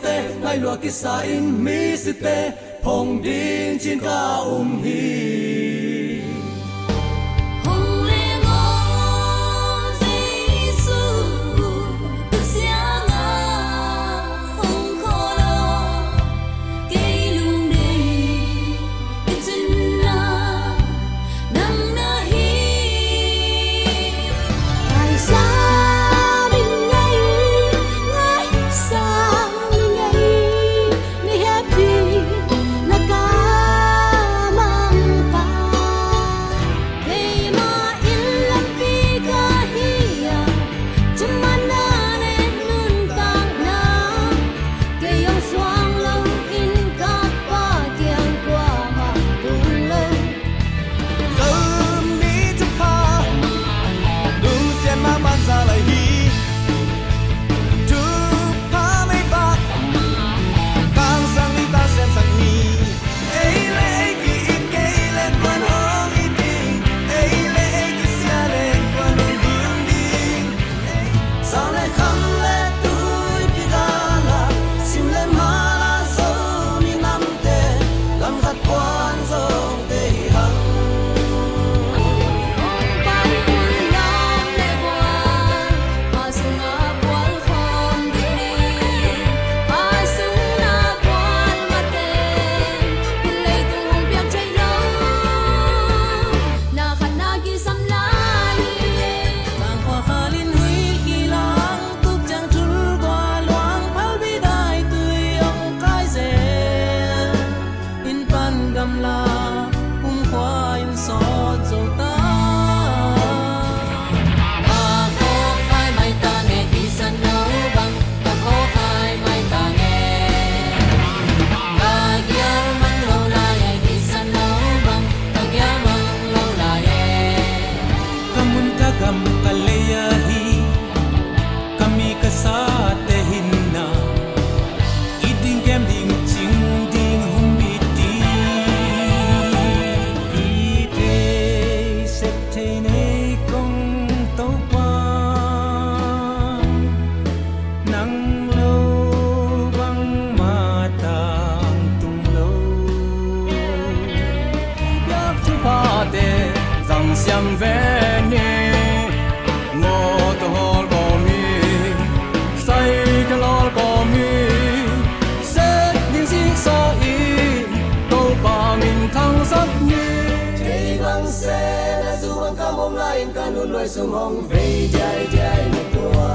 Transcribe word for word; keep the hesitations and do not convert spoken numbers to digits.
Ngaihluah kisa in misite phong ding ci-in ka um hi. Hong leng aw Jesu, tua siangah hong khawl aw. Kei lungdei i cinna nang na hi. Ngaihsam in ngei, ngaihsam in ngei, na hehpihna ka mangpa. Keimah in lampi ka hi a, cimana le nuntakna. Kei hong suang loin ka Pa kiang kuamah tung lo. Zomi thupha lungsiat mah banza lai hi. Thupha meivak tangsang ni, ta semsak ni. Ei le ei ki-it kei leh kuan hong it ding? Ei le ei kisia leh kuan hong ding ding? Sang le kham le tuipi gala, sim le mala, Zomi namte lam khat puan zong tei hang. Hong pai un lam le bual, a sungah bual khawm ding hi. A sungah bual mate, leitung hong piak thei lo. Na khat na kisam lai hi. Tangkhua khal in huih kilang, tuk ciang thul gua luang, phalbi dai tui hong kai zel. Inn pan gamla kumkhua in sawt zo ta. Ka khawk hai mai ta nge, kisan lo bang. Ka khawk hai mai ta nge. Ka gial mang lo lai e, kisan lo bang. Ka gial mang lo lai e. Ka mun ka gam ka lei ahi, ka mi ka sate hinna, it ding, kem ding, cing ding hong mit ding. I thei sep thei nei kong Topa, nang lo bangmah tangtung lo. Biak thuphate zang siam ve ni. Ngaw tawh hawl kawm hi, sai khel hawl kawm hi. Sep ding ziksa in Topa min thangsak ni. Thei bang se na zu bang ka mawm lai-in ka nunluai sung hong vei diaidiai na tua.